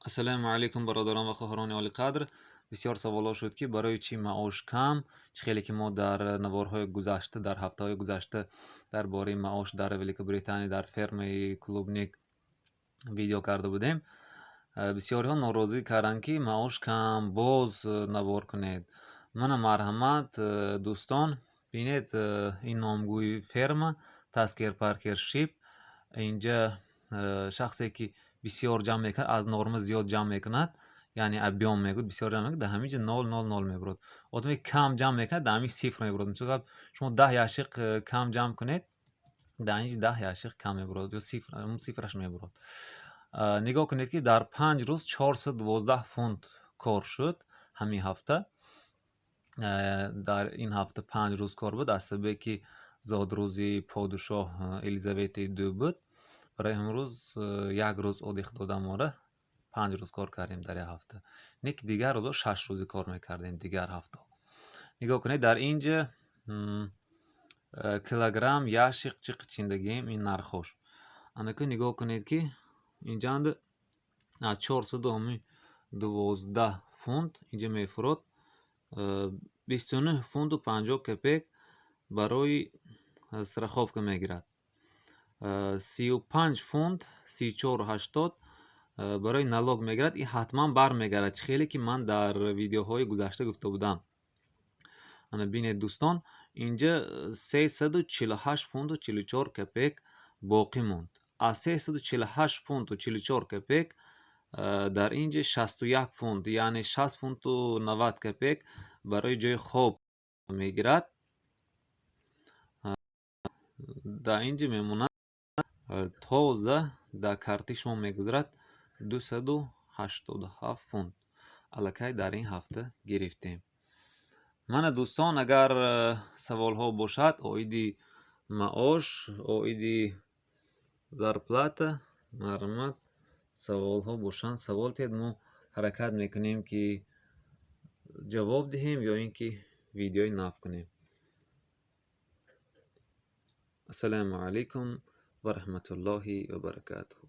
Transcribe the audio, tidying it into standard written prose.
Ассалому алайкум, бародарон ва хоҳарони олиқадр. Бисёр саволҳо шуд, ки барои чӣ маош кам. Чӣ хеле ки мо дар наворҳои гузашта, дар ҳафтаҳои гузашта дар бораи маош дар Великобритания дар фермаи Клубник видео карда будем. Бисёриҳо норозӣ карданд, ки маош кам, боз навор кунед. Мана, марҳамат, дӯстон, бинед, ин номгӯи ферма Таскер Паркер Sheep. Инҷа шахсе ки бисёр ҷамъ мекунад, аз норма зиёд ҷамъ мекунад, яъне объём мегӯяд, бисёр ҷамъ мекунад, дар ҳамин ҷо 0,00 мебурад. Одаме кам ҷамъ мекунад, дар ҳамин сифр мебурад. Мисол, шумо 10 ящик кам ҷамъ кунед, дар ин ҷо 10 ящик кам мебурад ё сифр, сифраш мебурад. Нигоҳ кунед, ки дар 5 рӯз 412 фунт кор шуд ҳамин ҳафта. Дар ин ҳафта 5 рӯз кор буд, аз сабабе ки зодрӯзи подшоҳ Елизаветаи ду буд. Барои ҳамин рӯз як рӯз отдых дода мора, 5 рӯз кор кардем дар як ҳафта. Не ки дигар рӯзо 6 рӯзӣ кор мекардем, дигар ҳафтаҳо. Нигоҳ кунед, дар ин ҷа килограмм, ящик чӣ чиндагием, ин нархҳош. Анака, нигоҳ кунед, ки инҷаанд аз 412 фунт инҷа мефурод, 29 фунту 50 копеек барои страховка мегирад, 35 фунт 34,80 барои налог мегирад. Ин ҳатман бармегардад, чӣ хеле ки ман дар видеоҳои гузашта гуфта будам. Ана, бинед, дӯстон, инҷа 348 фунту 44 копеек боқӣ монд. Аз 348 фунту 44 копеек дар ин ҷа 61 фунт, яъне 60 фунту 90 копеек барои ҷои хоб мегирад. Дар ин ҷа мемонад тоза, дар карти шумо мегузарад 287 фунт. Аллакай дар ин ҳафта гирифтем. Мана, дӯстон, агар саволҳо бошад оиди маош, оиди зарплата, марҳамат, саволҳо бошанд, савол диҳед, мо ҳаракат мекунем, ки ҷавоб диҳем ё ин ки видеои нав кунем. Ассалому алайкум ва раҳматуллоҳи ва баракатуҳ.